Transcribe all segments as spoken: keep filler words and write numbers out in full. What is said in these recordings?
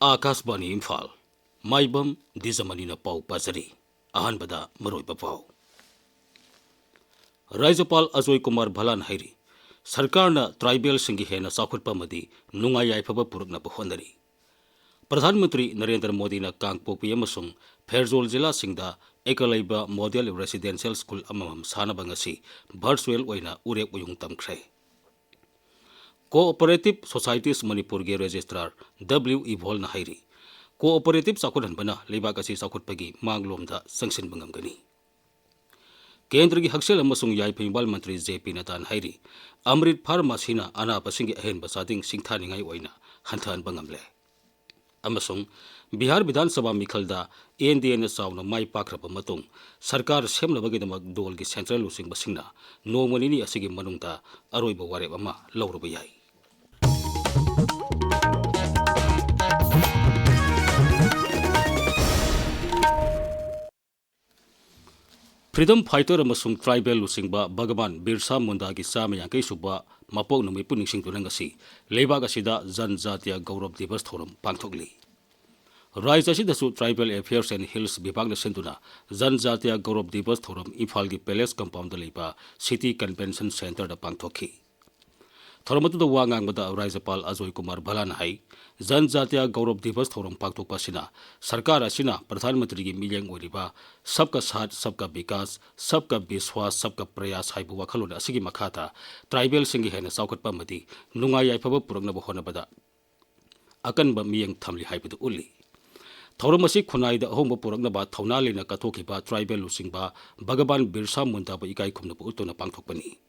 ꯑꯥꯀꯥꯁꯕꯥꯅꯤ ꯏꯝꯐꯥꯜ꯫ ꯃꯥꯏꯕꯝ ꯗꯤꯖꯃꯅꯤꯅ ꯄꯥꯎ ꯄꯥꯖꯔꯤ꯫ ꯑꯍꯥꯟꯕꯗ ꯃꯔꯨꯑꯣꯏꯕ ꯄꯥꯎ꯫ ꯔꯥꯖ꯭ꯌꯄꯥꯜ ꯑꯖꯣꯏ ꯀꯨꯃꯥꯔ ꯚꯂꯥꯟ ꯍꯥꯏꯔꯤ, ꯁꯔꯀꯥꯔꯅ ꯇ꯭ꯔꯥꯏꯕꯦꯜꯁꯤꯡꯒꯤ ꯍꯦꯟꯅ ꯆꯥꯎꯈꯠꯄ ꯑꯃꯗꯤ ꯅꯨꯡꯉꯥꯏ ꯌꯥꯏꯐꯕ ꯄꯨꯔꯛꯅꯕ ꯍꯣꯠꯅꯔꯤ꯫ ꯄ꯭ꯔꯙꯥꯟ ꯃꯟꯇ꯭ꯔꯤ ꯅꯔꯦꯟꯗ꯭ꯔ ꯃꯣꯗꯤꯅ ꯀꯥꯡꯄꯣꯛꯄꯤ ꯑꯃꯁꯨꯡ ꯐꯦꯔꯖꯣꯜ ꯖꯤꯂꯥꯁꯤꯡꯗ ꯑꯦꯀꯂꯩꯕ ꯃꯣꯗꯦꯜ ꯔꯦꯁꯤꯗꯦꯟꯁꯤꯌꯦꯜ ꯁ꯭ꯀꯨꯜ ꯑꯃꯃꯝ ꯁꯥꯅꯕ ꯉꯁꯤ ꯚꯔꯆꯨꯑꯦꯜ ꯑꯣꯏꯅ ꯎꯔꯦꯞ ꯎꯌꯨꯡ ꯇꯝꯈ꯭ꯔꯦ꯫ ꯀꯣꯑꯣꯄꯔꯦꯇꯤꯚ ꯁꯣꯁꯥꯏꯇꯤꯁ ꯃꯅꯤꯄꯨꯔꯒꯤ ꯔꯦꯖꯤꯁꯇ꯭ꯔꯥꯔ ꯗꯕ꯭ꯂꯤꯎ ꯏꯕꯣꯜꯅ ꯍꯥꯏꯔꯤ, ꯀꯣꯑꯣꯄꯔꯦꯇꯤꯚ ꯆꯥꯎꯈꯠꯍꯟꯕꯅ ꯂꯩꯕꯥꯛ ꯑꯁꯤ ꯆꯥꯎꯈꯠꯄꯒꯤ ꯃꯥꯡꯂꯣꯝꯗ ꯆꯪꯁꯤꯟꯕ ꯉꯝꯒꯅꯤ꯫ ꯀꯦꯟꯗ꯭ꯔꯒꯤ ꯍꯛꯁꯦꯜ ꯑꯃꯁꯨꯡ ꯌꯥꯏꯐ ꯌꯨꯝꯕꯥꯜ ꯃꯟꯇ꯭ꯔꯤ ꯖꯦ ꯄꯤ ꯅꯗꯥꯅ ꯍꯥꯏꯔꯤ, ꯑꯃ꯭ꯔꯤꯠ ꯐꯥꯔꯃꯥꯁꯤꯅ ꯑꯅꯥꯕꯁꯤꯡꯒꯤ ꯑꯍꯦꯟꯕ ꯆꯥꯗꯤꯡ ꯁꯤꯡꯊꯥꯅꯤꯡꯉꯥꯏ ꯑꯣꯏꯅ ꯍꯟꯊꯍꯟꯕ ꯉꯝꯂꯦ꯫ ꯑꯃꯁꯨꯡ ꯕꯤꯍꯥꯔ ꯕꯤꯙꯥꯟ ꯁꯚꯥ ꯃꯤꯈꯜꯗ ꯑꯦꯟ ꯗꯤ ꯑꯦꯅ ꯆꯥꯎꯅ ꯃꯥꯏ ꯄꯥꯛꯈ꯭ꯔꯕ ꯃꯇꯨꯡ ꯁꯔꯀꯥꯔ ꯁꯦꯝꯅꯕꯒꯤꯗꯃꯛ ꯗꯣꯜꯒꯤ ꯁꯦꯟꯇ꯭ꯔꯦꯜ ꯂꯨꯆꯤꯡꯕꯁꯤꯡꯅ ꯅꯣꯡꯃ ꯅꯤꯅꯤ ꯑꯁꯤꯒꯤ ꯃꯅꯨꯡꯗ ꯑꯔꯣꯏꯕ ꯋꯥꯔꯦꯞ ꯑꯃ ꯂꯧꯔꯕ ꯌꯥꯏ꯫ ꯐ꯭ꯔꯤꯗꯝ ꯐꯥꯏꯇꯔ ꯑꯃꯁꯨꯡ ꯇ꯭ꯔꯥꯏꯕꯦꯜ ꯂꯨꯆꯤꯡꯕ ꯚꯒꯕꯥꯟ ꯕꯤꯔꯁꯥ ꯃꯨꯟꯗꯥꯒꯤ ꯆꯥꯝꯃ ꯌꯥꯡꯈꯩ ꯁꯨꯕ ꯃꯄꯣꯛ ꯅꯨꯃꯤꯠꯄꯨ ꯅꯤꯡꯁꯤꯡꯗꯨꯅ ꯉꯁꯤ ꯂꯩꯕꯥꯛ ꯑꯁꯤꯗ ꯖꯟꯖꯥꯇꯤꯌꯥ ꯒꯧꯔꯕ ꯗꯤꯕꯁ ꯊꯧꯔꯝ ꯄꯥꯡꯊꯣꯛꯂꯤ꯫ ꯔꯥꯖ꯭ꯌ ꯑꯁꯤꯗꯁꯨ ꯇ꯭ꯔꯥꯏꯕꯦꯜ ꯑꯦꯐꯤꯌꯔꯁ ꯑꯦꯟ ꯍꯤꯜꯁ ꯕꯤꯚꯥꯒꯅ ꯁꯤꯟꯗꯨꯅ ꯖꯟꯖꯥꯇꯤꯌꯥ ꯒꯧꯔꯕ ꯗꯤꯕꯁ ꯊꯧꯔꯝ ꯏꯝꯐꯥꯜꯒꯤ ꯄꯦꯂꯦꯁ ꯀꯝꯄꯥꯎꯟꯗ ꯂꯩꯕ ꯁꯤꯇꯤ ꯀꯟꯚꯦꯟꯁꯟ ꯁꯦꯟꯇꯔꯗ ꯄꯥꯡꯊꯣꯛꯈꯤ꯫ ꯊꯧꯔꯝ ꯑꯗꯨꯗ ꯋꯥ ꯉꯥꯡꯕꯗ ꯔꯥꯖ꯭ꯌꯄꯥꯜ ꯑꯖꯣꯏ ꯀꯨꯃꯥꯔ ꯚꯂꯥꯅ ꯍꯥꯏ, ꯖꯟꯖꯥꯇꯤꯌꯥ ꯒꯧꯔꯕ ꯗꯤꯕꯁ ꯊꯧꯔꯝ ꯄꯥꯡꯊꯣꯛꯄ ꯑꯁꯤꯅ ꯁꯔꯀꯥꯔ ꯑꯁꯤꯅ ꯄ꯭ꯔꯙꯥꯟ ꯃꯟꯇ꯭ꯔꯤꯒꯤ ꯃꯤꯠꯌꯦꯡ ꯑꯣꯏꯔꯤꯕ ꯁꯕꯀꯥ ꯁꯥꯊ, ꯁꯕꯀꯥ ꯕꯤꯀꯥꯁ, ꯁꯕꯀꯥ ꯕꯤꯁ꯭ꯋꯥꯁ, ꯁꯕꯀꯥ ꯄ꯭ꯔꯌꯥꯁ ꯍꯥꯏꯕ ꯋꯥꯈꯜꯂꯣꯟ ꯑꯁꯤꯒꯤ ꯃꯈꯥꯗ ꯇ꯭ꯔꯥꯏꯕꯦꯜꯁꯤꯡꯒꯤ ꯍꯦꯟꯅ ꯆꯥꯎꯈꯠꯄ ꯑꯃꯗꯤ ꯅꯨꯡꯉꯥꯏ ꯌꯥꯏꯐꯕ ꯄꯨꯔꯛꯅꯕ ꯍꯣꯠꯅꯕꯗ ꯑꯀꯟꯕ ꯃꯤꯠꯌꯦꯡ ꯊꯝꯂꯤ ꯍꯥꯏꯕꯗꯨ ꯎꯠꯂꯤ꯫ ꯊꯧꯔꯝ ꯑꯁꯤ ꯈꯨꯟꯅꯥꯏꯗ ꯑꯍꯣꯡꯕ ꯄꯨꯔꯛꯅꯕ ꯊꯧꯅꯥ ꯂꯩꯅ ꯀꯠꯊꯣꯛꯈꯤꯕ ꯇ꯭ꯔꯥꯏꯕꯦꯜ ꯂꯨꯆꯤꯡꯕ ꯚꯒꯕꯥꯟ ꯕꯤꯔꯁꯥ ꯃꯨꯟꯗꯥꯕꯨ ꯏꯀꯥꯏ ꯈꯨꯝꯅꯕ ꯎꯠꯇꯨꯅ ꯄꯥꯡꯊꯣꯛꯄꯅꯤ꯫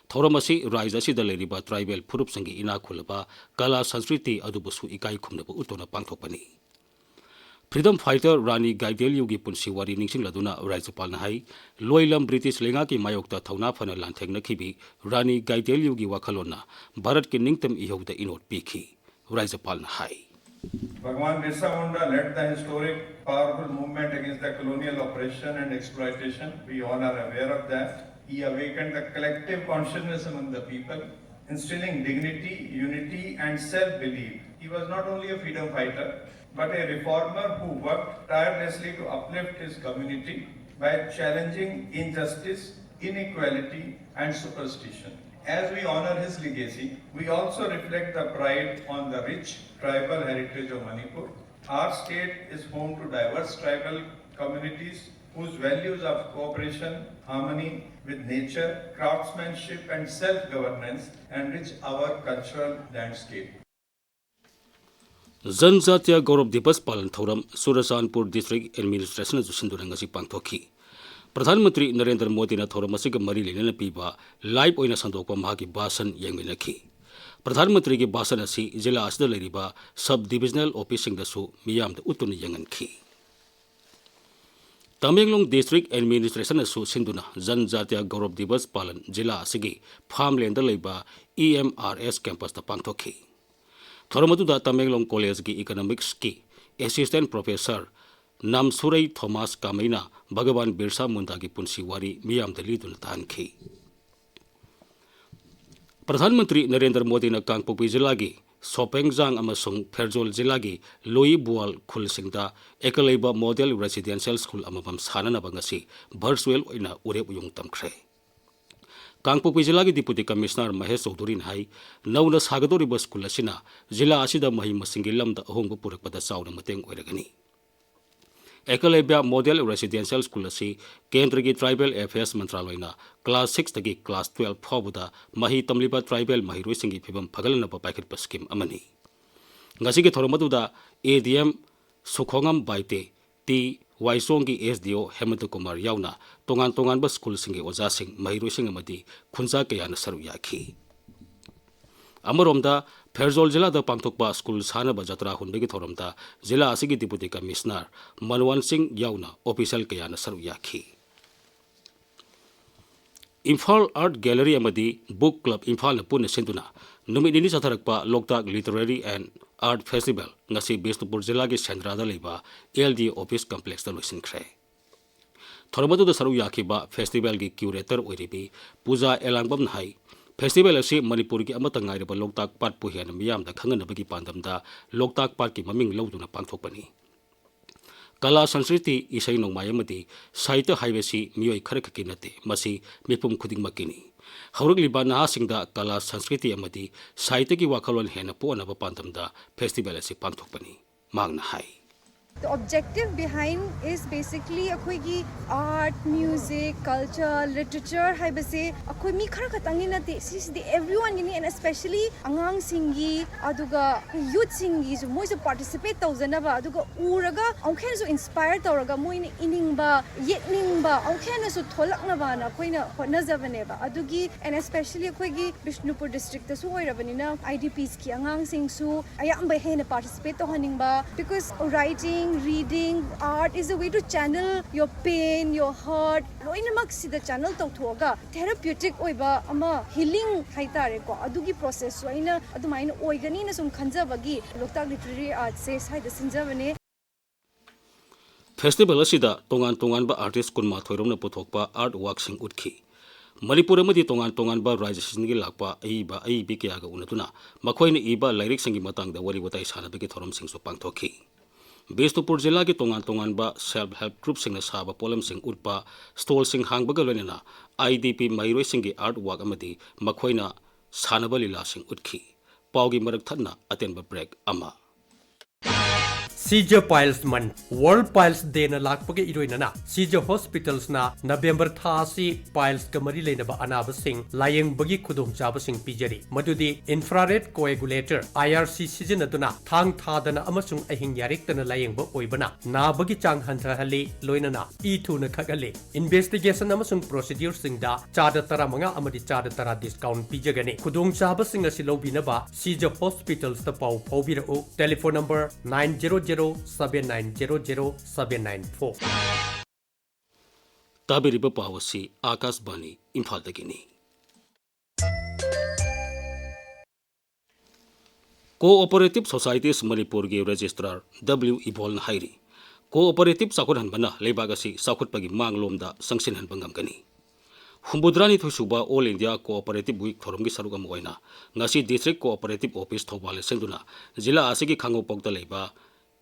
ꯊꯧꯔꯝ ꯑꯁꯤ ꯔꯥꯖ꯭ꯌ ꯑꯁꯤꯗ ꯂꯩꯔꯤꯕ ꯇ꯭ꯔꯥꯏꯕꯦꯜ ꯐꯨꯔꯨꯞꯁꯤꯡꯒꯤ ꯏꯅꯥꯛ ꯈꯨꯜꯂꯕ ꯀꯂꯥ ꯁꯪꯁ꯭ꯀ꯭ꯔꯤꯇꯤ ꯑꯗꯨꯕꯨꯁꯨ ꯏꯀꯥꯏ ꯈꯨꯝꯅꯕ ꯎꯠꯇꯨꯅ ꯄꯥꯡꯊꯣꯛꯄꯅꯤ꯫ ꯐ꯭ꯔꯤꯗꯝ ꯐꯥꯏꯇꯔ ꯔꯥꯅꯤ ꯒꯥꯏꯗꯦꯂꯤꯌꯨꯒꯤ ꯄꯨꯟꯁꯤ ꯋꯥꯔꯤ ꯅꯤꯡꯁꯤꯡꯂꯗꯨꯅ ꯔꯥꯖ꯭ꯌꯄꯥꯜꯅ ꯍꯥꯏ, ꯂꯣꯏꯂꯝ ꯕ꯭ꯔꯤꯇꯤꯁ ꯂꯩꯉꯥꯛꯀꯤ ꯃꯥꯌꯣꯛꯇ ꯊꯧꯅꯥ ꯐꯅ ꯂꯥꯟꯊꯦꯡꯅꯈꯤꯕꯤ ꯔꯥꯅꯤ ꯒꯥꯏꯗꯦꯂꯤꯌꯨꯒꯤ ꯋꯥꯈꯜꯂꯣꯟꯅ ꯚꯥꯔꯠꯀꯤ ꯅꯤꯡꯇꯝ ꯏꯍꯧꯗ ꯏꯅꯣꯠ ꯄꯤꯈꯤ꯫ ꯔꯥꯖ꯭ꯌꯄꯥꯜꯅ ꯍꯥꯏ꯫ Bhagwan Birsa Munda led the historic, powerful movement against the colonial oppression and exploitation. We all are aware of that. He awakened the collective consciousness among the people. instilling dignity, unity, and self-belief. He was not only a freedom fighter, but a reformer who worked tirelessly to uplift his community by challenging injustice, inequality, and superstition. As we honor his legacy, we also reflect the pride on the rich tribal heritage of Manipur. Our state is home to diverse tribal communities whose values of cooperation, harmony with nature, craftsmanship, and self-governance enrich our cultural landscape. ꯖꯟꯖꯥꯇꯤꯌꯥ ꯒꯧꯔꯕ ꯗꯤꯕꯁ ꯄꯥꯂꯟ ꯊꯧꯔꯝ Churachandpur district ꯑꯦꯗꯃꯤꯅꯤꯁꯇ꯭ꯔꯦꯁꯟꯅꯁꯨ ꯁꯤꯟꯗꯨꯅ ꯉꯁꯤ ꯄꯥꯡꯊꯣꯛꯈꯤ꯫ ꯄ꯭ꯔꯙꯥꯟ ꯃꯟꯇ꯭ꯔꯤ ꯅꯔꯦꯟꯗ꯭ꯔ ꯃꯣꯗꯤꯅ ꯊꯧꯔꯝ ꯑꯁꯤꯒ ꯃꯔꯤ ꯂꯩꯅꯅ ꯄꯤꯕ ꯂꯥꯏꯚ ꯑꯣꯏꯅ ꯁꯟꯗꯣꯛꯄ ꯃꯍꯥꯛꯀꯤ ꯚꯥꯁꯟ ꯌꯦꯡꯃꯤꯟꯅꯈꯤ꯫ ꯄ꯭ꯔꯙꯥꯟ ꯃꯟꯇ꯭ꯔꯤꯒꯤ ꯚꯥꯁꯟ ꯑꯁꯤ ꯖꯤꯂꯥ ꯑꯁꯤꯗ ꯂꯩꯔꯤꯕ ꯁꯕ ꯗꯤꯕꯤꯖꯅꯦꯜ ꯑꯣꯐꯤꯁꯁꯤꯡꯗꯁꯨ ꯃꯤꯌꯥꯝꯗ ꯎꯠꯇꯨꯅ ꯌꯦꯡꯍꯟꯈꯤ꯫ ꯇꯃꯦꯡꯂꯣꯡ ꯗꯤꯁꯇ꯭ꯔꯤꯛ ꯑꯦꯗꯃꯤꯅꯤꯁꯇ꯭ꯔꯦꯁꯟꯅꯁꯨ ꯁꯤꯟꯗꯨꯅ ꯖꯟꯖꯥꯇꯤꯌꯥ ꯒꯧꯔꯕ ꯗꯤꯕꯁ ꯄꯥꯂꯟ ꯖꯤꯂꯥ ꯑꯁꯤꯒꯤ ꯐꯥꯔꯝꯂꯦꯟꯗ ꯂꯩꯕ ꯏ ꯑꯦꯝ ꯑꯥꯔ ꯑꯦꯁ ꯀꯦꯝꯄꯁꯇ ꯄꯥꯡꯊꯣꯛꯈꯤ꯫ ꯊꯧꯔꯝ ꯑꯗꯨꯗ ꯇꯃꯦꯡꯂꯣꯡ ꯀꯣꯂꯦꯖꯀꯤ ꯏꯀꯅꯣꯃꯤꯛꯁꯀꯤ ꯑꯦꯁꯤꯁꯇꯦꯟ ꯄ꯭ꯔꯣꯐꯦꯁꯔ ꯅꯥꯝꯁꯨꯔꯩ ꯊꯣꯃꯥꯁ ꯀꯥꯃꯩꯅ ꯚꯒꯋꯥꯟ ꯕꯤꯔꯁꯥ ꯃꯨꯟꯗꯥꯒꯤ ꯄꯨꯟꯁꯤ ꯋꯥꯔꯤ ꯃꯤꯌꯥꯝꯗ ꯂꯤꯗꯨꯅ ꯇꯥꯍꯟꯈꯤ꯫ ꯄ꯭ꯔꯙꯥꯟ ꯃꯟꯇ꯭ꯔꯤ ꯅꯔꯦꯟꯗ꯭ꯔ ꯃꯣꯗꯤꯅ ꯀꯥꯡꯄꯣꯛꯄꯤ ꯖꯤꯂꯥꯒꯤ ꯁꯣꯄꯦꯡꯖꯥꯡ ꯑꯃꯁꯨꯡ ꯐꯦꯔꯖꯣꯜ ꯖꯤꯂꯥꯒꯤ ꯂꯨꯏꯕꯨꯋꯥꯜ ꯈꯨꯜꯁꯤꯡꯗ ꯑꯦꯀꯂꯩꯕ ꯃꯣꯗꯦꯜ ꯔꯦꯁꯤꯗꯦꯟꯁꯤꯌꯦꯜ ꯁ꯭ꯀꯨꯜ ꯑꯃꯃꯝ ꯁꯥꯅꯅꯕ ꯉꯁꯤ ꯚꯔꯆꯨꯋꯦꯜ ꯑꯣꯏꯅ ꯎꯔꯦꯞ ꯎꯌꯨꯡ ꯇꯝꯈ꯭ꯔꯦ꯫ ꯀꯥꯡꯄꯣꯛꯄꯤ ꯖꯤꯂꯥꯒꯤ ꯗꯤꯄꯨꯇꯤ ꯀꯃꯤꯁꯅꯔ ꯃꯍꯦꯁ ꯆꯧꯙꯨꯔꯤꯅ ꯍꯥꯏ, ꯅꯧꯅ ꯁꯥꯒꯗꯧꯔꯤꯕ ꯁ꯭ꯀꯨꯜ ꯑꯁꯤꯅ ꯖꯤꯂꯥ ꯑꯁꯤꯗ ꯃꯍꯩ ꯃꯁꯤꯡꯒꯤ ꯂꯝꯗ ꯑꯍꯣꯡꯕ ꯄꯨꯔꯛꯄꯗ ꯆꯥꯎꯅ ꯃꯇꯦꯡ ꯑꯣꯏꯔꯒꯅꯤ꯫ ꯑꯦꯀꯂꯩꯕ꯭ꯌꯥ ꯃꯣꯗꯦꯜ ꯔꯦꯁꯤꯗꯦꯟꯁꯤꯌꯦꯜ ꯁ꯭ꯀꯨꯜ ꯑꯁꯤ ꯀꯦꯟꯗ꯭ꯔꯒꯤ ꯇ꯭ꯔꯥꯏꯕꯦꯜ ꯑꯦꯐꯤꯌꯔꯁ ꯃꯟꯇ꯭ꯔꯥꯂꯣꯏꯅ ꯀ꯭ꯂꯥꯁ ꯁꯤꯛꯁꯇꯒꯤ ꯀ꯭ꯂꯥꯁ ꯇꯨꯌꯦꯜꯐ ꯐꯥꯎꯕꯗ ꯃꯍꯩ ꯇꯝꯂꯤꯕ ꯇ꯭ꯔꯥꯏꯕꯦꯜ ꯃꯍꯩꯔꯣꯏꯁꯤꯡꯒꯤ ꯐꯤꯕꯝ ꯐꯒꯠꯍꯟꯅꯕ ꯄꯥꯏꯈꯠꯄ ꯁ꯭ꯀꯤꯝ ꯑꯃꯅꯤ꯫ ꯉꯁꯤꯒꯤ ꯊꯧꯔꯝ ꯑꯗꯨꯗ ꯑꯦ D M ꯁꯨꯈꯣꯉꯝ Baite, T ꯋꯥꯏꯁꯣꯡꯒꯤ S D ꯑꯣ ꯍꯦꯃꯟꯇ ꯀꯨꯃꯥꯔ ꯌꯥꯎꯅ ꯇꯣꯉꯥꯟ ꯇꯣꯉꯥꯟꯕ ꯁ꯭ꯀꯨꯜꯁꯤꯡꯒꯤ ꯑꯣꯖꯥꯁꯤꯡ, ꯃꯍꯩꯔꯣꯏꯁꯤꯡ ꯑꯃꯗꯤ ꯈꯨꯟꯖꯥ ꯀꯌꯥꯅ ꯁꯔꯨꯛ ꯌꯥꯈꯤ꯫ ꯑꯃꯔꯣꯝꯗ, ꯐꯦꯔꯖꯣꯜ ꯖꯤꯂꯥꯗ ꯄꯥꯡꯊꯣꯛꯄ ꯁ꯭ꯀꯨꯜ ꯁꯥꯅꯕ ꯖꯇ꯭ꯔꯥ ꯍꯨꯟꯕꯒꯤ ꯊꯧꯔꯝꯗ ꯖꯤꯂꯥ ꯑꯁꯤꯒꯤ ꯗꯤꯄꯨꯇꯤ ꯀꯃꯤꯁꯅꯔ ꯃꯟꯋꯥꯟ ꯁꯤꯡ ꯌꯥꯎꯅ ꯑꯣꯐꯤꯁꯤꯌꯦꯜ ꯀꯌꯥꯅ ꯁꯔꯨꯛ ꯌꯥꯈꯤ꯫ ꯏꯝꯐꯥꯜ ꯑꯥꯔꯠ ꯒꯦꯂꯔꯤ ꯑꯃꯗꯤ ꯕꯨꯛ ꯀ꯭ꯂꯕ ꯏꯝꯐꯥꯜꯅ ꯄꯨꯟꯅ ꯁꯤꯟꯗꯨꯅ ꯅꯨꯃꯤꯠ ꯅꯤꯅꯤ ꯆꯠꯊꯔꯛꯄ ꯂꯣꯛꯇꯥꯛ ꯂꯤꯇꯔꯦꯔꯤ ꯑꯦꯟ ꯑꯥꯔꯠ ꯐꯦꯁꯇꯤꯚꯦꯜ ꯉꯁꯤ ꯕꯤꯁꯅꯨꯄꯨꯔ ꯖꯤꯂꯥꯒꯤ ꯁꯦꯟꯗ꯭ꯔꯥꯗ ꯂꯩꯕ ꯑꯦꯜ ꯗꯤ ꯑꯣꯐꯤꯁ ꯀꯝꯄ꯭ꯂꯦꯛꯁꯇ ꯂꯣꯏꯁꯤꯟꯈ꯭ꯔꯦ꯫ ꯊꯧꯔꯝ ꯑꯗꯨꯗ ꯁꯔꯨꯛ ꯌꯥꯈꯤꯕ ꯐꯦꯁꯇꯤꯚꯦꯜꯒꯤ ꯀ꯭ꯌꯨꯔꯦꯇꯔ ꯑꯣꯏꯔꯤꯕꯤ ꯄꯨꯖꯥ ꯑꯦꯂꯥꯡꯕꯝꯅ ꯍꯥꯏ, ꯐꯦꯁꯇꯤꯚꯦꯜ ꯑꯁꯤ ꯃꯅꯤꯄꯨꯔꯒꯤ ꯑꯃꯠꯇ ꯉꯥꯏꯔꯕ ꯂꯣꯛꯇꯥꯛ ꯄꯥꯠꯄꯨ ꯍꯦꯟꯅ ꯃꯤꯌꯥꯝꯗ ꯈꯪꯍꯟꯅꯕꯒꯤ ꯄꯥꯟꯗꯝꯗ ꯂꯣꯛꯇꯥꯛ ꯄꯥꯠꯀꯤ ꯃꯃꯤꯡ ꯂꯧꯗꯨꯅ ꯄꯥꯡꯊꯣꯛꯄꯅꯤ꯫ ꯀꯂꯥ ꯁꯪꯁꯀ꯭ꯔꯤꯇꯤ, ꯏꯁꯩ ꯅꯣꯡꯃꯥꯏ ꯑꯃꯗꯤ ꯁꯥꯍꯤꯇ꯭ꯌ ꯍꯥꯏꯕꯁꯤ ꯃꯤꯑꯣꯏ ꯈꯔꯈꯛꯀꯤ ꯅꯠꯇꯦ, ꯃꯁꯤ ꯃꯤꯄꯨꯝ ꯈꯨꯗꯤꯡꯃꯛꯀꯤꯅꯤ꯫ ꯍꯧꯔꯛꯂꯤꯕ ꯅꯍꯥꯁꯤꯡꯗ ꯀꯂꯥ ꯁꯪꯁꯀ꯭ꯔꯤꯇꯤ ꯑꯃꯗꯤ ꯁꯥꯍꯤꯇ꯭ꯌꯒꯤ ꯋꯥꯈꯜꯂꯣꯟ ꯍꯦꯟꯅ ꯄꯣꯛꯅꯕ ꯄꯥꯟꯗꯝꯗ ꯐꯦꯁꯇꯤꯚꯦꯜ ꯑꯁꯤ ꯄꯥꯡꯊꯣꯛꯄꯅꯤ꯫ ꯃꯍꯥꯛꯅ ꯍꯥꯏ꯫ The objective behind is basically ꯑꯩꯈꯣꯏꯒꯤ art, music, culture, literature ꯍꯥꯏꯕꯁꯦ ꯑꯩꯈꯣꯏ ꯃꯤ ꯈꯔ ꯈꯛꯇꯪꯒꯤ ꯅꯠꯇꯦ, ꯁꯤꯁꯤꯗꯤ everyoneꯒꯤꯅꯤ, and especially ꯑꯉꯥꯡꯁꯤꯡꯒꯤ, ꯑꯗꯨꯒ youthꯁꯤꯡꯒꯤꯁꯨ, ꯃꯣꯏꯁꯨ participate ꯇꯧꯖꯅꯕ, ꯑꯗꯨꯒ ꯎꯔꯒ ꯑꯃꯨꯛꯀ ꯍꯦꯟꯅꯁꯨ inspire ꯇꯧꯔꯒ ꯃꯣꯏꯅ ꯏꯅꯤꯡꯕ, ꯌꯦꯛꯅꯤꯡꯕ ꯑꯃꯨꯛꯀ ꯍꯦꯟꯅꯁꯨ ꯊꯣꯛꯂꯛꯅꯕꯅ ꯑꯩꯈꯣꯏꯅ ꯍꯣꯠꯅꯖꯕꯅꯦꯕ꯫ ꯑꯗꯨꯒꯤ, and especially ꯑꯩꯈꯣꯏꯒꯤ ꯕꯤꯁꯅꯨꯄꯨꯔ districtꯇꯁꯨ ꯑꯣꯏꯔꯕꯅꯤꯅ, IDPsꯀꯤ ꯑꯉꯥꯡꯁꯤꯡꯁꯨ ꯑꯌꯥꯝꯕ ꯍꯦꯟꯅ participate ꯇꯧꯍꯟꯅꯤꯡꯕ, because writing, reading, art is a way to channel your pain, your hurt, ꯂꯣꯏꯅꯃꯛ ꯁꯤꯗ channel ꯇꯧꯊꯣꯛꯑꯒ therapeutic ꯑꯣꯏꯕ ꯑꯃ healing ꯍꯥꯏꯇꯥꯔꯦꯀꯣ, ꯑꯗꯨꯒꯤ processꯁꯨ ꯑꯩꯅ ꯑꯗꯨꯃꯥꯏꯅ ꯑꯣꯏꯒꯅꯤꯅ ꯁꯨꯝ ꯈꯟꯖꯕꯒꯤ ꯂꯣꯛꯇꯥꯛ Literary Artꯁꯦ ꯁ꯭ꯋꯥꯏꯗ ꯁꯤꯟꯖꯕꯅꯦ꯫ ꯐꯦꯁꯇꯤꯚꯦꯜ ꯑꯁꯤꯗ ꯇꯣꯉꯥꯟ ꯇꯣꯉꯥꯟꯕ artist ꯀꯨꯟꯃꯥꯊꯣꯏ ꯔꯣꯝꯅ ꯄꯨꯊꯣꯛꯄ art workꯁꯤꯡ ꯎꯠꯈꯤ꯫ ꯃꯅꯤꯄꯨꯔ ꯑꯃꯗꯤ ꯇꯣꯉꯥꯟ ꯇꯣꯉꯥꯟꯕ ꯔꯥꯖ꯭ꯌꯁꯤꯡꯗꯒꯤ ꯂꯥꯛꯄ ꯑꯏꯕ ꯑꯏꯕꯤ ꯀꯌꯥꯒ ꯎꯅꯗꯨꯅ ꯃꯈꯣꯏꯅ ꯏꯕ ꯂꯥꯏꯔꯤꯛꯁꯤꯡꯒꯤ ꯃꯇꯥꯡꯗ ꯋꯥꯔꯤ ꯋꯥꯇꯥꯏ ꯁꯥꯟꯅꯕꯒꯤ ꯊꯧꯔꯝꯁꯤꯡꯁꯨ ꯄꯥꯡꯊꯣꯛꯈꯤ꯫ ꯕꯤꯁꯅꯨꯄꯨꯔ ꯖꯤꯂꯥꯒꯤ ꯇꯣꯉꯥꯟ ꯇꯣꯉꯥꯟꯕ self help groupꯁꯤꯡꯅ ꯁꯥꯕ ꯄꯣꯠꯂꯝꯁꯤꯡ ꯎꯠꯄ stallꯁꯤꯡ ꯍꯥꯡꯕꯒ ꯂꯣꯏꯅꯅ IDP ꯃꯍꯩꯔꯣꯏꯁꯤꯡꯒꯤ art work ꯑꯃꯗꯤ ꯃꯈꯣꯏꯅ ꯁꯥꯟꯅꯕ ꯂꯤꯂꯥꯁꯤꯡ ꯎꯠꯈꯤ꯫ ꯄꯥꯎꯒꯤ ꯃꯔꯛ ꯊꯠꯅ ꯑꯇꯦꯟꯕ break ꯑꯃ꯫ ꯁꯤꯖ Piles Month, World Piles Dayꯅ ꯂꯥꯛꯄꯒ ꯏꯔꯣꯏꯅꯅ ꯁꯤꯖ Hospitals ꯅ November ꯊꯥ ꯑꯁꯤ piles ꯀ ꯃꯔꯤ ꯂꯩꯅꯕ ꯑꯅꯥꯕꯁꯤꯡ ꯂꯥꯌꯦꯡꯕꯒꯤ ꯈꯨꯗꯣꯡꯆꯥꯕꯁꯤꯡ ꯄꯤꯖꯔꯤ, ꯃꯗꯨꯗꯤ infrared coagulator, IRC ꯁꯤꯖꯤꯟꯅꯗꯨꯅ ꯊꯥꯡ ꯊꯥꯗꯅ ꯑꯃꯁꯨꯡ ꯑꯍꯤꯡ ꯌꯥꯔꯦꯛꯇꯅ ꯂꯥꯌꯦꯡꯕ ꯑꯣꯏꯕꯅ ꯅꯥꯕꯒꯤ ꯆꯥꯡ ꯍꯟꯊꯍꯜꯂꯤ, ꯂꯣꯏꯅꯅ ꯏ ꯊꯨꯅ ꯈꯛꯍꯜꯂꯤ꯫ Investigation ꯑꯃꯁꯨꯡ procedureꯁꯤꯡꯗ ꯆꯥꯗ ꯇꯔꯥꯃꯉꯥ ꯑꯃꯗꯤ ꯆꯥꯗ ꯇꯔꯥ discount ꯄꯤꯖꯒꯅꯤ꯫ ꯈꯨꯗꯣꯡꯆꯥꯕꯁꯤꯡ ꯑꯁꯤ ꯂꯧꯕꯤꯅꯕ ꯁꯤꯖ Hospitals ꯇ ꯄꯥꯎ ꯐꯥꯎꯕꯤꯔꯛꯎ꯫ Telephone number nine zero zero seven nine zero zero seven nine four꯫ ꯇꯥꯕꯤꯔꯤꯕ ꯄꯥꯎ ꯑꯁꯤ ꯑꯥꯀꯥꯁꯕꯥꯅꯤ ꯏꯝꯐꯥꯜꯗꯒꯤꯅꯤ꯫ Cooperative Societies ꯃꯅꯤꯄꯨꯔꯒꯤ registrar W ꯏꯕꯣꯜꯅ ꯍꯥꯏꯔꯤ, cooperative ꯆꯥꯎꯈꯠꯍꯟꯕꯅ ꯂꯩꯕꯥꯛ ꯑꯁꯤ ꯆꯥꯎꯈꯠꯄꯒꯤ ꯃꯥꯡꯂꯣꯝꯗ ꯆꯪꯁꯤꯟꯍꯟꯕ ꯉꯝꯒꯅꯤ꯫ ꯍꯨꯝꯐꯨꯇꯔꯥꯅꯤꯊꯣꯏ ꯁꯨꯕ All India Cooperative Week ꯊꯧꯔꯝꯒꯤ ꯁꯔꯨꯛ ꯑꯃ ꯑꯣꯏꯅ ꯉꯁꯤ District Cooperative Office ꯊꯧꯕꯥꯜꯅ ꯁꯤꯟꯗꯨꯅ ꯖꯤꯂꯥ ꯑꯁꯤꯒꯤ ꯈꯥꯉꯕꯣꯛꯇ ꯂꯩꯕ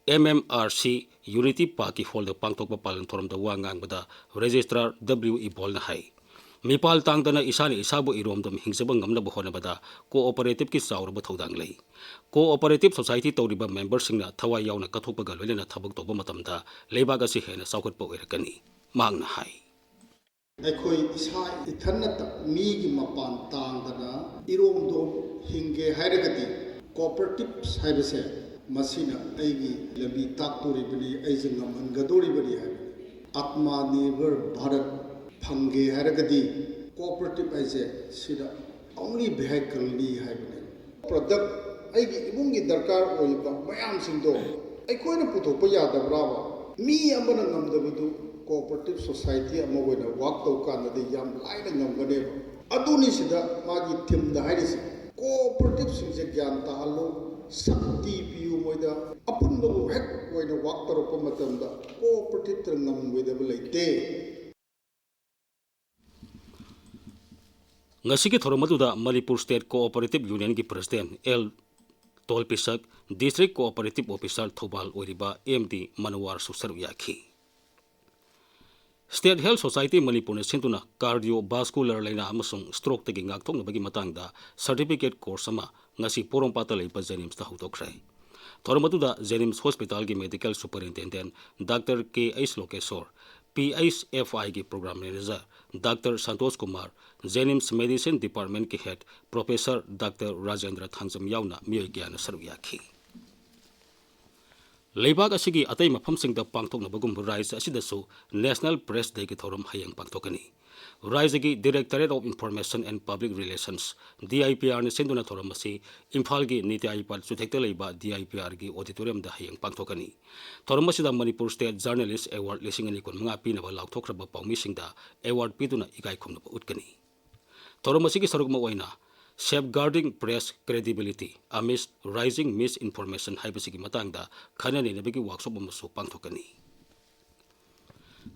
M M R C Unity Park ꯀꯤ hall ꯗ ꯄꯥꯡꯊꯣꯛꯄ ꯄꯥꯂꯟ ꯊꯧꯔꯝꯗ ꯋꯥ ꯉꯥꯡꯕꯗ Registrar W ꯏꯕꯣꯜꯅ ꯍꯥꯏ, ꯃꯤꯄꯥꯜ ꯇꯥꯡꯗꯅ ꯏꯁꯥꯅ ꯏꯁꯥꯕꯨ ꯏꯔꯣꯝꯗꯣꯝ ꯍꯤꯡꯖꯕ ꯉꯝꯅꯕ ꯍꯣꯠꯅꯕꯗ cooperative ꯀꯤ ꯆꯥꯎꯔꯕ ꯊꯧꯗꯥꯡ ꯂꯩ꯫ Cooperative society ꯇꯧꯔꯤꯕ member ꯁꯤꯡꯅ ꯊꯋꯥꯏ ꯌꯥꯎꯅ ꯀꯠꯊꯣꯛꯄꯒ ꯂꯣꯏꯅꯅ ꯊꯕꯛ ꯇꯧꯕ ꯃꯇꯝꯗ ꯂꯩꯕꯥꯛ ꯑꯁꯤ ꯍꯦꯟꯅ ꯆꯥꯎꯈꯠꯄ ꯑꯣꯏꯔꯛꯀꯅꯤ꯫ ꯃꯍꯥꯛꯅ ꯍꯥꯏ꯫ ꯑꯩꯈꯣꯏ ꯏꯁꯥ ꯏꯊꯟꯅꯇ ꯃꯤꯒꯤ ꯃꯄꯥꯟ ꯇꯥꯡꯗꯅ ꯏꯔꯣꯝꯗꯣꯝ ꯍꯤꯡꯒꯦ ꯍꯥꯏꯔꯒꯗꯤ cooperatives ꯍꯥꯏꯕꯁꯦ ꯃꯁꯤꯅ ꯑꯩꯒꯤ ꯂꯝꯕꯤ ꯇꯥꯛꯇꯣꯔꯤꯕꯅꯤ, ꯑꯩꯁꯦ ꯉꯝꯍꯟꯒꯗꯧꯔꯤꯕꯅꯤ ꯍꯥꯏꯕꯅꯤ꯫ Atmanirbhar Bharat ꯐꯪꯒꯦ ꯍꯥꯏꯔꯒꯗꯤ cooperative ꯍꯥꯏꯁꯦ ꯁꯤꯗ only vehicle ꯅꯤ ꯍꯥꯏꯕꯅꯤ꯫ Product ꯑꯩꯒꯤ ꯏꯃꯨꯡꯒꯤ ꯗꯔꯀꯥꯔ ꯑꯣꯏꯕ ꯃꯌꯥꯝꯁꯤꯡꯗꯣ ꯑꯩꯈꯣꯏꯅ ꯄꯨꯊꯣꯛꯄ ꯌꯥꯗꯕ꯭ꯔꯥꯕ? ꯃꯤ ꯑꯃꯅ ꯉꯝꯗꯕꯗꯨ cooperative society ꯑꯃ ꯑꯣꯏꯅ work ꯇꯧ ꯀꯥꯟꯗꯗꯤ ꯌꯥꯝ ꯂꯥꯏꯅ ꯉꯝꯒꯅꯦꯕ꯫ ꯑꯗꯨꯅꯤ ꯁꯤꯗ ꯃꯥꯒꯤ theme ꯗ ꯍꯥꯏꯔꯤꯁꯦ꯫ Cooperative ꯁꯤꯡꯁꯦ ꯒ꯭ꯌꯥꯟ ꯇꯥꯍꯜꯂꯨ, ꯁꯛꯇꯤ ꯄꯤꯌꯨ ꯃꯣꯏꯗ꯫ ꯑꯄꯨꯟꯕꯕꯨ ꯍꯦꯛ ꯑꯣꯏꯅ work ꯇꯧꯔꯛꯄ ꯃꯇꯝꯗ cooperative ꯇ ꯉꯝꯂꯣꯏꯗꯕ ꯂꯩꯇꯦ꯫ ꯉꯁꯤꯒꯤ ꯊꯧꯔꯝ ꯑꯗꯨꯗ Manipur State Cooperative Union ꯒꯤ President L ꯇꯣꯜꯄꯤꯁꯛ, District Cooperative Officer Thoubal ꯑꯣꯏꯔꯤꯕ M D ꯃꯅꯋꯥꯔꯁꯨ ꯁꯔꯨꯛ ꯌꯥꯈꯤ꯫ State Health Society ꯃꯅꯤꯄꯨꯔꯅ ꯁꯤꯟꯗꯨꯅ cardiovascular ꯂꯥꯏꯅꯥ ꯑꯃꯁꯨꯡ stroke ꯇꯒꯤ ꯉꯥꯛꯊꯣꯛꯅꯕꯒꯤ ꯃꯇꯥꯡꯗ certificate course ꯑꯃ ꯉꯁꯤ ꯄꯣꯔꯣꯝꯄꯥꯠꯇ ꯂꯩꯕ JNIMS ꯇ ꯍꯧꯗꯣꯛꯈ꯭ꯔꯦ꯫ ꯊꯧꯔꯝ ꯑꯗꯨꯗ JNIMS Hospital ꯒꯤ Medical Superintendent Doctor K H ꯂꯣꯀꯦꯁꯣꯔ, P H F I ꯒꯤ Program Manager Doctor Santosh Kumar, JNIMS Medicine Department ꯀꯤ Head Professor Doctor Rajendra Thangjam ꯌꯥꯎꯅ ꯃꯤꯑꯣꯏ ꯀꯌꯥꯅ ꯁꯔꯨꯛ ꯌꯥꯈꯤ꯫ ꯂꯩꯕꯥꯛ ꯑꯁꯤꯒꯤ ꯑꯇꯩ ꯃꯐꯝꯁꯤꯡꯗ ꯄꯥꯡꯊꯣꯛꯅꯕꯒꯨꯝ ꯔꯥꯖ꯭ꯌ ꯑꯁꯤꯗꯁꯨ National Press Day ꯒꯤ ꯊꯧꯔꯝ ꯍꯌꯦꯡ ꯄꯥꯡꯊꯣꯛꯀꯅꯤ꯫ ꯔꯥꯖ꯭ꯌꯒꯤ Directorate of Information and Public Relations, D I P R ꯅ ꯁꯤꯟꯗꯨꯅ ꯊꯧꯔꯝ ꯑꯁꯤ ꯏꯝꯐꯥꯜꯒꯤ ꯅꯤꯇꯤ ꯑꯥꯌꯣꯒ ꯆꯨꯊꯦꯛꯇ ꯂꯩꯕ D I P R ꯒꯤ auditorium ꯗ ꯍꯌꯦꯡ ꯄꯥꯡꯊꯣꯛꯀꯅꯤ꯫ ꯊꯧꯔꯝ ꯑꯁꯤꯗ Manipur State Journalist Award ꯂꯤꯁꯤꯡ ꯑꯅꯤ ꯀꯨꯟꯃꯉꯥ ꯄꯤꯅꯕ ꯂꯥꯎꯊꯣꯛꯈ꯭ꯔꯕ ꯄꯥꯎꯃꯤꯁꯤꯡꯗ award ꯄꯤꯗꯨꯅ ꯏꯀꯥꯏ ꯈꯨꯝꯅꯕ ꯎꯠꯀꯅꯤ꯫ ꯊꯧꯔꯝ ꯑꯁꯤꯒꯤ ꯁꯔꯨꯛ ꯑꯃ ꯑꯣꯏꯅ Safeguarding Press Credibility Amidst Rising Misinformation ꯍꯥꯏꯕꯁꯤꯒꯤ ꯃꯇꯥꯡꯗ ꯈꯟꯅ ꯅꯩꯅꯕꯒꯤ workshop ꯑꯃꯁꯨ ꯄꯥꯡꯊꯣꯛꯀꯅꯤ꯫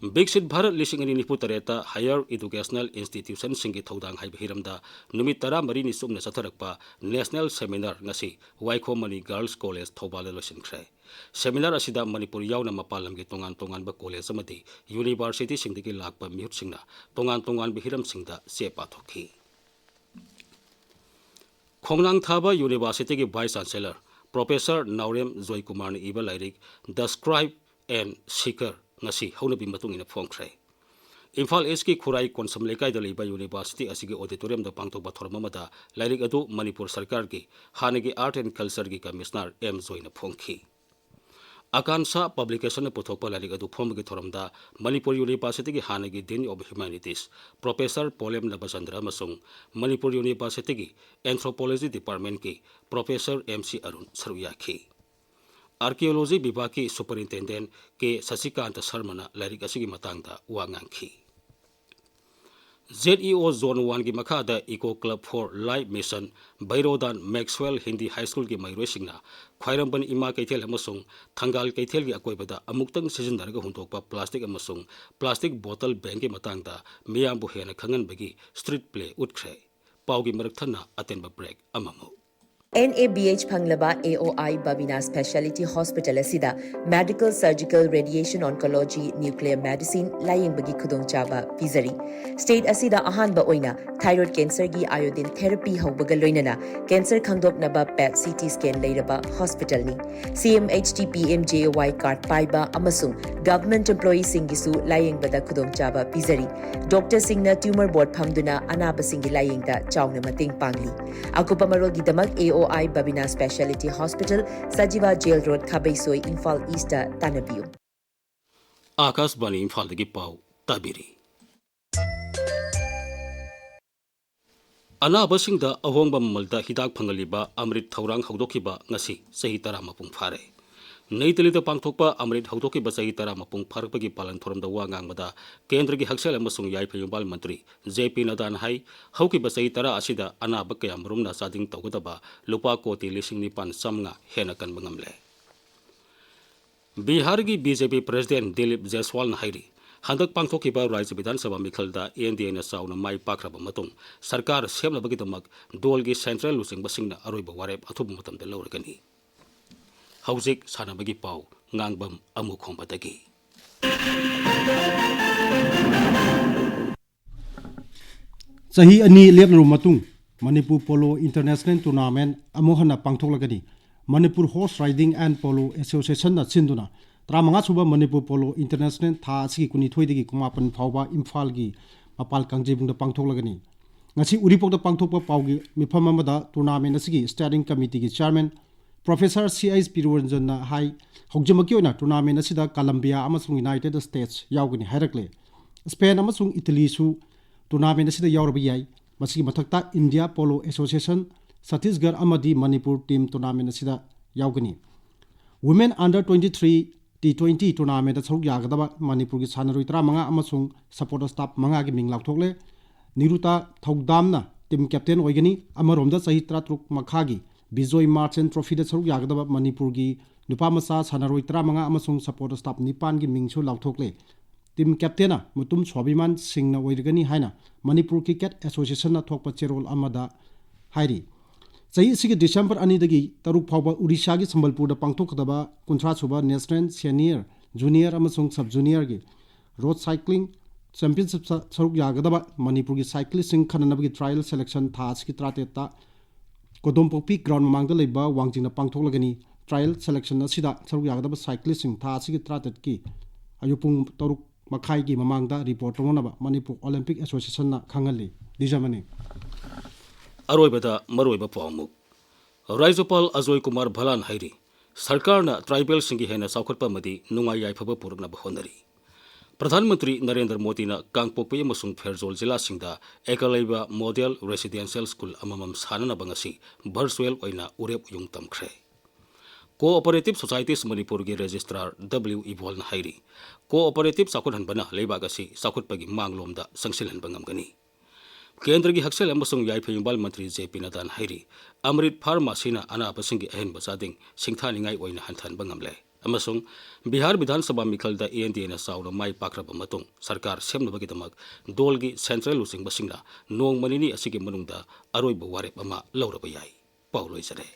ꯕꯤꯛꯁꯤꯠ ꯚꯥꯔꯠ ꯂꯤꯁꯤꯡ ꯑꯅꯤ ꯅꯤꯐꯨ ꯇꯔꯦꯠꯇ higher educational institutionꯁꯤꯡꯒꯤ ꯊꯧꯗꯥꯡ ꯍꯥꯏꯕ ꯍꯤꯔꯝꯗ ꯅꯨꯃꯤꯠ ꯇꯔꯥꯃꯔꯤꯅꯤ ꯆꯨꯞꯅ ꯆꯠꯊꯔꯛꯄ national seminar ꯉꯁꯤ ꯋꯥꯏꯈꯣꯝ ꯃꯅꯤ Girls College ꯊꯧꯕꯥꯜꯗ ꯂꯣꯏꯁꯤꯟꯈ꯭ꯔꯦ꯫ Seminar ꯑꯁꯤꯗ ꯃꯅꯤꯄꯨꯔ ꯌꯥꯎꯅ ꯃꯄꯥꯟ ꯂꯝꯒꯤ ꯇꯣꯉꯥꯟ ꯇꯣꯉꯥꯟꯕ college ꯑꯃꯗꯤ universityꯁꯤꯡꯗꯒꯤ ꯂꯥꯛꯄ ꯃꯤꯍꯨꯠꯁꯤꯡꯅ ꯇꯣꯉꯥꯟ ꯇꯣꯉꯥꯟꯕ ꯍꯤꯔꯝꯁꯤꯡꯗ ꯆꯦ ꯄꯥꯊꯣꯛꯈꯤ꯫ ꯈꯣꯡꯅꯥꯡ ꯊꯥꯕ Universityꯒꯤ Vice Chancellor Professor ꯅꯥꯎꯔꯦꯝ ꯖꯣꯏꯀꯨꯃꯥꯔꯅ ꯏꯕ ꯂꯥꯏꯔꯤꯛ The Scribe and Seeker ꯉꯁꯤ ꯍꯧꯅꯕꯤ ꯃꯇꯨꯡ ꯏꯟꯅ ꯐꯣꯡꯈ꯭ꯔꯦ꯫ ꯏꯝꯐꯥꯜ Eastꯀꯤ ꯈꯨꯔꯥꯏ ꯀꯣꯟꯁꯝ ꯂꯩꯀꯥꯏꯗ ꯂꯩꯕ university ꯑꯁꯤꯒꯤ auditoriumꯗ ꯄꯥꯡꯊꯣꯛꯄ ꯊꯧꯔꯝ ꯑꯃꯗ ꯂꯥꯏꯔꯤꯛ ꯑꯗꯨ ꯃꯅꯤꯄꯨꯔ ꯁꯔꯀꯥꯔꯒꯤ ꯍꯥꯟꯅꯒꯤ Art and Cultureꯒꯤ Commissioner ꯑꯦꯝ ꯖꯣꯏꯅ ꯐꯣꯡꯈꯤ꯫ ꯑꯀꯥꯟꯁꯥ Publicationꯅ ꯄꯨꯊꯣꯛꯄ ꯂꯥꯏꯔꯤꯛ ꯑꯗꯨ ꯐꯣꯡꯕꯒꯤ ꯊꯧꯔꯝꯗ ꯃꯅꯤꯄꯨꯔ Universityꯒꯤ ꯍꯥꯟꯅꯒꯤ Dean of Humanities Professor Polem Nabachandra ꯑꯃꯁꯨꯡ ꯃꯅꯤꯄꯨꯔ Universityꯒꯤ Anthropology Departmentꯀꯤ Professor ꯑꯦꯝ ꯁꯤ ꯑꯔꯨꯟ ꯁꯔꯨꯛ ꯌꯥꯈꯤ꯫ Archaeology ꯕꯤꯚꯥꯒꯀꯤ Superintendent ꯀꯦ ꯁꯁꯤꯀꯥꯟꯇ ꯁꯔꯃꯅ ꯂꯥꯏꯔꯤꯛ ꯑꯁꯤꯒꯤ ꯃꯇꯥꯡꯗ ꯋꯥ ꯉꯥꯡꯈꯤ꯫ ZEO Zone Oneꯒꯤ ꯃꯈꯥꯗ Eco Club for Life Mission ꯕꯩꯔꯣꯗꯥꯟ Maxwell Hindi High Schoolꯒꯤ ꯃꯍꯩꯔꯣꯏꯁꯤꯡꯅ ꯈ꯭ꯋꯥꯏꯔꯝꯕꯟ ꯏꯃꯥ ꯀꯩꯊꯦꯜ ꯑꯃꯁꯨꯡ ꯊꯪꯒꯥꯜ ꯀꯩꯊꯦꯜꯒꯤ ꯑꯀꯣꯏꯕꯗ ꯑꯃꯨꯛꯇꯪ ꯁꯤꯖꯤꯟꯅꯔꯒ ꯍꯨꯟꯗꯣꯛꯄ plastic ꯑꯃꯁꯨꯡ plastic bottle banꯒꯤ ꯃꯇꯥꯡꯗ ꯃꯤꯌꯥꯝꯕꯨ ꯍꯦꯟꯅ ꯈꯪꯍꯟꯕꯒꯤ street play ꯎꯠꯈ꯭ꯔꯦ꯫ ꯄꯥꯎꯒꯤ ꯃꯔꯛ ꯊꯠꯅ ꯑꯇꯦꯟꯕ break ꯑꯃꯃꯨꯛ꯫ NABH ꯐꯪꯂꯕ AOI Babina Speciality Hospital ꯑꯁꯤꯗ Medical, Surgical, Radiation Oncology, Nuclear Medicine ꯂꯥꯌꯦꯡꯕꯒꯤ ꯈꯨꯗꯣꯡꯆꯥꯕ ꯄꯤꯖꯔꯤ꯫ State ꯑꯁꯤꯗ ꯑꯍꯥꯟꯕ ꯑꯣꯏꯅ thyroid cancerꯒꯤ iodine therapy ꯍꯧꯕꯒ ꯂꯣꯏꯅꯅ cancer ꯈꯪꯗꯣꯛꯅꯕ PET CT scan ꯂꯩꯔꯕ hospitalꯅꯤ꯫ CMHT PMJAY card ꯄꯥꯏꯕ ꯑꯃꯁꯨꯡ government employeeꯁꯤꯡꯒꯤꯁꯨ ꯂꯥꯌꯦꯡꯕꯗ ꯈꯨꯗꯣꯡꯆꯥꯕ ꯄꯤꯖꯔꯤ꯫ Doctorꯁꯤꯡꯅ tumor board ꯐꯝꯗꯨꯅ ꯑꯅꯥꯕꯁꯤꯡꯒꯤ ꯂꯥꯌꯦꯡꯗ ꯆꯥꯎꯅ ꯃꯇꯦꯡ ꯄꯥꯡꯂꯤ꯫ ꯑꯀꯨꯞꯄ ꯃꯔꯣꯜꯒꯤꯗꯃꯛ AOI Babina Speciality Hospital, Sajiwa Jail Road, ꯈꯥꯕꯩꯁꯣꯏ, Imphal Eastꯇ ꯇꯥꯟꯅꯕꯤꯌꯨ꯫ ꯑꯥꯀꯥꯁꯕꯥꯅꯤ ꯏꯝꯐꯥꯜꯗꯒꯤ ꯄꯥꯎ ꯇꯥꯕꯤꯔꯤ꯫ ꯑꯅꯥꯕꯁꯤꯡꯗ ꯑꯍꯣꯡꯕ ꯃꯃꯜꯗ ꯍꯤꯗꯥꯛ ꯐꯪꯍꯜꯂꯤꯕ ꯑꯃ꯭ꯔꯤꯠ ꯊꯧꯔꯥꯡ ꯍꯧꯗꯣꯛꯈꯤꯕ ꯉꯁꯤ ꯆꯍꯤ ꯇꯔꯥ ꯃꯄꯨꯡ ꯐꯥꯔꯦ꯫ ꯅꯩ ꯗꯤꯜꯂꯤꯗ ꯄꯥꯡꯊꯣꯛꯄ ꯑꯃ꯭ꯔꯤꯠ ꯍꯧꯗꯣꯛꯈꯤꯕ ꯆꯍꯤ ꯇꯔꯥ ꯃꯄꯨꯡ ꯐꯥꯔꯛꯄꯒꯤ ꯄꯥꯂꯟ ꯊꯧꯔꯝꯗ ꯋꯥ ꯉꯥꯡꯕꯗ ꯀꯦꯟꯗ꯭ꯔꯒꯤ ꯍꯛꯁꯦꯜ ꯑꯃꯁꯨꯡ ꯌꯥꯏꯐ ꯌꯨꯝꯕꯥꯜ ꯃꯟꯇ꯭ꯔꯤ ꯖꯦ ꯄꯤ ꯅꯗꯥꯅ ꯍꯥꯏ, ꯍꯧꯈꯤꯕ ꯆꯍꯤ ꯇꯔꯥ ꯑꯁꯤꯗ ꯑꯅꯥꯕ ꯀꯌꯥꯃꯔꯨꯝꯅ ꯆꯥꯗꯤꯡ ꯇꯧꯒꯗꯕ ꯂꯨꯄꯥ ꯀꯣꯇꯤ ꯂꯤꯁꯤꯡ ꯅꯤꯄꯥꯟ ꯆꯥꯝꯃꯉꯥ ꯍꯦꯟꯅ ꯀꯟꯕ ꯉꯝꯂꯦ꯫ ꯕꯤꯍꯥꯔꯒꯤ BJP President ꯗꯤꯂꯤꯞ ꯖꯦꯁꯋꯥꯜꯅ ꯍꯥꯏꯔꯤ, ꯍꯟꯗꯛ ꯄꯥꯡꯊꯣꯛꯈꯤꯕ ꯔꯥꯖ꯭ꯌ ꯕꯤꯙꯥꯟ ꯁꯚꯥ ꯃꯤꯈꯜꯗ ꯑꯦꯟ ꯗꯤ ꯑꯦꯅ ꯆꯥꯎꯅ ꯃꯥꯏ ꯄꯥꯛꯈ꯭ꯔꯕ ꯃꯇꯨꯡ ꯁꯔꯀꯥꯔ ꯁꯦꯝꯅꯕꯒꯤꯗꯃꯛ ꯗꯣꯜꯒꯤ ꯁꯦꯟꯇ꯭ꯔꯦꯜ ꯂꯨꯆꯤꯡꯕꯁꯤꯡꯅ ꯑꯔꯣꯏꯕ ꯋꯥꯔꯦꯞ ꯑꯊꯨꯕ ꯃꯇꯝꯗ ꯂꯧꯔꯒꯅꯤ꯫ ꯍꯧꯖꯤꯛ ꯁꯥꯟꯅꯕꯒꯤ ꯄꯥꯎ, ꯉꯥꯡꯕꯝ ꯑꯃꯨꯈꯣꯝꯕꯗꯒꯤ꯫ ꯆꯍꯤ ꯑꯅꯤ ꯂꯦꯞꯂꯔꯕ ꯃꯇꯨꯡ ꯃꯅꯤꯄꯨꯔ ꯄꯣꯂꯣ ꯏꯟꯇꯔꯅꯦꯁꯅꯦꯜ ꯇꯨꯔꯅꯥꯃꯦꯟ ꯑꯃꯨꯛ ꯍꯟꯅ ꯄꯥꯡꯊꯣꯛꯂꯒꯅꯤ꯫ Manipur horse riding and polo ꯑꯦꯁꯣꯁꯤꯌꯦꯁꯟꯅ ꯁꯤꯟꯗꯨꯅ ꯇꯔꯥꯃꯉꯥ ꯁꯨꯕ ꯃꯅꯤꯄꯨꯔ ꯄꯣꯂꯣ ꯏꯟꯇꯔꯅꯦꯁꯅꯦꯜ ꯊꯥ ꯑꯁꯤꯒꯤ ꯀꯨꯟꯅꯤꯊꯣꯏꯗꯒꯤ ꯀꯨꯟꯃꯥꯄꯟ ꯐꯥꯎꯕ ꯏꯝꯐꯥꯜꯒꯤ ꯃꯄꯥꯜ ꯀꯥꯡꯖꯩꯕꯨꯡꯗ ꯄꯥꯡꯊꯣꯛꯂꯒꯅꯤ꯫ ꯉꯁꯤ ꯎꯔꯤꯄꯣꯛꯇ ꯄꯥꯡꯊꯣꯛꯄ ꯄꯥꯎꯒꯤ ꯃꯤꯐꯝ ꯑꯃꯗ ꯇꯨꯔꯅꯥꯃꯦꯟ ꯑꯁꯤꯒꯤ ꯁ꯭ꯇꯦꯌꯔꯤꯡ ꯀꯃꯤꯇꯤꯒꯤ ꯆꯤꯌꯔꯃꯦꯟ ꯄ꯭ꯔꯣꯐꯦꯁꯔ ꯁꯤ ꯑꯩꯆ ꯄꯤꯔꯨꯔꯟꯖꯟꯅ ꯍꯥꯏ, ꯍꯧꯖꯤꯛꯃꯛꯀꯤ ꯑꯣꯏꯅ ꯇꯨꯔꯅꯥꯃꯦꯟ ꯑꯁꯤꯗ ꯀꯂꯝꯕꯤꯌꯥ ꯑꯃꯁꯨꯡ ꯌꯨꯅꯥꯏꯇꯦꯗ ꯁ꯭ꯇꯦꯠꯁ ꯌꯥꯎꯒꯅꯤ ꯍꯥꯏꯔꯛꯂꯦ꯫ ꯁ꯭ꯄꯦꯟ ꯑꯃꯁꯨꯡ ꯏꯇꯂꯤꯁꯨ ꯇꯨꯔꯅꯥꯃꯦꯟ ꯑꯁꯤꯗ ꯌꯥꯎꯔꯕ ꯌꯥꯏ꯫ ꯃꯁꯤꯒꯤ ꯃꯊꯛꯇ ꯏꯟꯗꯤꯌꯥ ꯄꯣꯂꯣ ꯑꯦꯁꯣꯁꯤꯌꯦꯁꯟ ꯁꯠꯇꯤꯁꯒꯔ ꯑꯃꯗꯤ ꯃꯅꯤꯄꯨꯔ ꯇꯤꯝ ꯇꯨꯔꯅꯥꯃꯦꯟ ꯑꯁꯤꯗ ꯌꯥꯎꯒꯅꯤ꯫ Women Under twenty three T twenty ꯇꯨꯔꯅꯥꯃꯦꯟꯗ ꯁꯔꯨꯛ ꯌꯥꯒꯗꯕ ꯃꯅꯤꯄꯨꯔꯒꯤ ꯁꯥꯟꯅꯔꯣꯏ ꯇꯔꯥꯃꯉꯥ ꯑꯃꯁꯨꯡ ꯁꯄꯣꯔꯠ ꯁ꯭ꯇꯥꯐ ꯃꯉꯥꯒꯤ ꯃꯤꯡ ꯂꯥꯎꯊꯣꯛꯂꯦ꯫ ꯅꯤꯔꯨꯇꯥ ꯊꯧꯗꯥꯝꯅ ꯇꯤꯝ ꯀꯦꯞꯇꯦꯟ ꯑꯣꯏꯒꯅꯤ꯫ ꯑꯃꯔꯣꯝꯗ ꯆꯍꯤ ꯇꯔꯥꯇꯔꯨꯛ ꯃꯈꯥꯒꯤ ꯕꯤꯖꯣꯏ ꯃꯥꯔꯆꯦꯟ ꯇ꯭ꯔꯣꯐꯤꯗ ꯁꯔꯨꯛ ꯌꯥꯒꯗꯕ ꯃꯅꯤꯄꯨꯔꯒꯤ ꯅꯨꯄꯥ ꯃꯆꯥ ꯁꯥꯟꯅꯔꯣꯏ ꯇꯔꯥꯃꯉꯥ ꯑꯃꯁꯨꯡ ꯁꯄꯣꯔꯠ ꯁ꯭ꯇꯥꯐ ꯅꯤꯄꯥꯟꯒꯤ ꯃꯤꯡꯁꯨ ꯂꯥꯎꯊꯣꯛꯂꯦ꯫ ꯇꯤꯝ ꯀꯦꯞꯇꯦꯟꯅ ꯃꯨꯇꯨꯝ ꯁ꯭ꯋꯥꯕꯤꯃꯥꯟ ꯁꯤꯡꯅ ꯑꯣꯏꯔꯒꯅꯤ ꯍꯥꯏꯅ ꯃꯅꯤꯄꯨꯔ ꯀ꯭ꯔꯤꯀꯦꯠ ꯑꯦꯁꯣꯁꯤꯌꯦꯁꯟꯅ ꯊꯣꯛꯄ ꯆꯦꯔꯣꯜ ꯑꯃꯗ ꯍꯥꯏꯔꯤ꯫ ꯆꯍꯤ ꯑꯁꯤꯒꯤ ꯗꯤꯁꯦꯝꯕꯔ ꯑꯅꯤꯗꯒꯤ ꯇꯔꯨꯛ ꯐꯥꯎꯕ ꯎꯔꯤꯁꯥꯒꯤ ꯁꯝꯕꯜꯄꯨꯔꯗ ꯄꯥꯡꯊꯣꯛꯀꯗꯕ ꯀꯨꯟꯊ꯭ꯔꯥ ꯁꯨꯕ ꯅꯦꯁꯅꯦꯜ ꯁꯦꯅꯤꯌꯔ, ꯖꯨꯅꯤꯌꯔ ꯑꯃꯁꯨꯡ ꯁꯕ ꯖꯨꯅꯤꯌꯔꯒꯤ ꯔꯣꯗ ꯁꯥꯏꯀ꯭ꯂꯤꯡ ꯆꯦꯝꯄꯤꯌꯟꯁꯤꯞꯇ ꯁꯔꯨꯛ ꯌꯥꯒꯗꯕ ꯃꯅꯤꯄꯨꯔꯒꯤ ꯁꯥꯏꯀ꯭ꯂꯤꯁꯁꯤꯡ ꯈꯟꯅꯅꯕꯒꯤ ꯇ꯭ꯔꯥꯏꯌꯦꯜ ꯁꯦꯂꯦꯛꯁꯟ ꯊꯥ ꯑꯁꯤꯒꯤ ꯇꯔꯥꯇꯔꯦꯠꯇ ꯀꯣꯗꯣꯝꯄꯣꯛꯄꯤ ꯒ꯭ꯔꯥꯎꯟ ꯃꯃꯥꯡꯗ ꯂꯩꯕ ꯋꯥꯡꯖꯤꯡꯗ ꯄꯥꯡꯊꯣꯛꯂꯒꯅꯤ꯫ ꯇ꯭ꯔꯥꯏꯌꯦꯜ ꯁꯦꯂꯦꯛꯁꯟ ꯑꯁꯤꯗ ꯁꯔꯨꯛ ꯌꯥꯒꯗꯕ ꯁꯥꯏꯀ꯭ꯂꯤꯁꯁꯤꯡ ꯊꯥ ꯑꯁꯤꯒꯤ ꯇꯔꯥꯇꯔꯦꯠꯀꯤ ꯑꯌꯨꯛ ꯄꯨꯡ ꯇꯔꯨꯛ ꯃꯈꯥꯏꯒꯤ ꯃꯃꯥꯡꯗ ꯔꯤꯄꯣꯔꯠ ꯇꯧꯅꯅꯕ ꯃꯅꯤꯄꯨꯔ ꯑꯣꯂꯤꯝꯄꯤꯛ ꯑꯦꯁꯣꯁꯤꯌꯦꯁꯟꯅ ꯈꯪꯍꯜꯂꯤ꯫ ꯗꯤꯖꯃꯅꯤ꯫ ꯑꯔꯣꯏꯕꯗ ꯃꯔꯨꯑꯣꯏꯕ ꯄꯥꯎ ꯑꯃꯨꯛ꯫ ꯔꯥꯖ꯭ꯌꯄꯥꯜ ꯑꯖꯣꯏ ꯀꯨꯃꯥꯔ ꯚꯂꯥꯟ ꯍꯥꯏꯔꯤ, ꯁꯔꯀꯥꯔꯅ ꯇ꯭ꯔꯥꯏꯕꯦꯜꯁꯤꯡꯒꯤ ꯍꯦꯟꯅ ꯆꯥꯎꯈꯠꯄ ꯑꯃꯗꯤ ꯅꯨꯡꯉꯥꯏ ꯌꯥꯏꯐꯕ ꯄꯨꯔꯛꯅꯕ ꯍꯣꯠꯅꯔꯤ꯫ ꯄ꯭ꯔꯙꯥꯟ ꯃꯟꯇ꯭ꯔꯤ ꯅꯔꯦꯟꯗ꯭ꯔ ꯃꯣꯗꯤꯅ ꯀꯥꯡꯄꯣꯛꯄꯤ ꯑꯃꯁꯨꯡ ꯐꯦꯔꯖꯣꯜ ꯖꯤꯂꯥꯁꯤꯡꯗ ꯑꯦꯀꯂꯩꯕ ꯃꯣꯗꯦꯜ ꯔꯦꯁꯤꯗꯦꯟꯁꯤꯌꯦꯜ ꯁ꯭ꯀꯨꯜ ꯑꯃꯃꯝ ꯁꯥꯅꯅꯕ ꯉꯁꯤ ꯚꯔꯆꯨꯑꯦꯜ ꯑꯣꯏꯅ ꯎꯔꯦꯞ ꯎꯌꯨꯡ ꯇꯝꯈ꯭ꯔꯦ꯫ ꯀꯣꯑꯣꯄꯔꯦꯇꯤꯚ ꯁꯣꯁꯥꯏꯇꯤꯁ ꯃꯅꯤꯄꯨꯔꯒꯤ ꯔꯦꯖꯤꯁꯇ꯭ꯔꯥꯔ ꯗꯕ꯭ꯂꯤꯎ ꯏꯕꯣꯜꯅ ꯍꯥꯏꯔꯤ, ꯀꯣꯑꯣꯄꯔꯦꯇꯤꯚ ꯆꯥꯎꯈꯠꯍꯟꯕꯅ ꯂꯩꯕꯥꯛ ꯑꯁꯤ ꯆꯥꯎꯈꯠꯄꯒꯤ ꯃꯥꯡꯂꯣꯝꯗ ꯆꯪꯁꯤꯜꯍꯟꯕ ꯉꯝꯒꯅꯤ꯫ ꯀꯦꯟꯗ꯭ꯔꯒꯤ ꯍꯛꯁꯦꯜ ꯑꯃꯁꯨꯡ ꯌꯥꯏꯐ ꯌꯨꯝꯕꯥꯜ ꯃꯟꯇ꯭ꯔꯤ ꯖꯦ ꯄꯤ ꯅꯗꯥꯅ ꯍꯥꯏꯔꯤ, ꯑꯃ꯭ꯔꯤꯠ ꯐꯥꯔꯃꯥꯁꯤꯅ ꯑꯅꯥꯕꯁꯤꯡꯒꯤ ꯑꯍꯦꯟꯕ ꯆꯥꯗꯤꯡ ꯁꯤꯡꯊꯥꯅꯤꯡꯉꯥꯏ ꯑꯣꯏꯅ ꯍꯟꯊꯍꯟꯕ ꯉꯝꯂꯦ꯫ ꯑꯃꯁꯨꯡ ꯕꯤꯍꯥꯔ ꯕꯤꯙꯥꯟ ꯁꯚꯥ ꯃꯤꯈꯜꯗ ꯑꯦ ꯑꯦꯟ ꯗꯤ ꯑꯦꯅ ꯆꯥꯎꯅ ꯃꯥꯏ ꯄꯥꯛꯈ꯭ꯔꯕ ꯃꯇꯨꯡ ꯁꯔꯀꯥꯔ ꯁꯦꯝꯅꯕꯒꯤꯗꯃꯛ ꯗꯣꯜꯒꯤ ꯁꯦꯟꯇ꯭ꯔꯦꯜ ꯂꯨꯆꯤꯡꯕꯁꯤꯡꯅ ꯅꯣꯡꯃ ꯅꯤꯅꯤ ꯑꯁꯤꯒꯤ ꯃꯅꯨꯡꯗ ꯑꯔꯣꯏꯕ ꯋꯥꯔꯦꯞ ꯑꯃ ꯂꯧꯔꯕ ꯌꯥꯏ꯫ ꯄꯥꯎ ꯂꯣꯏꯖꯔꯦ꯫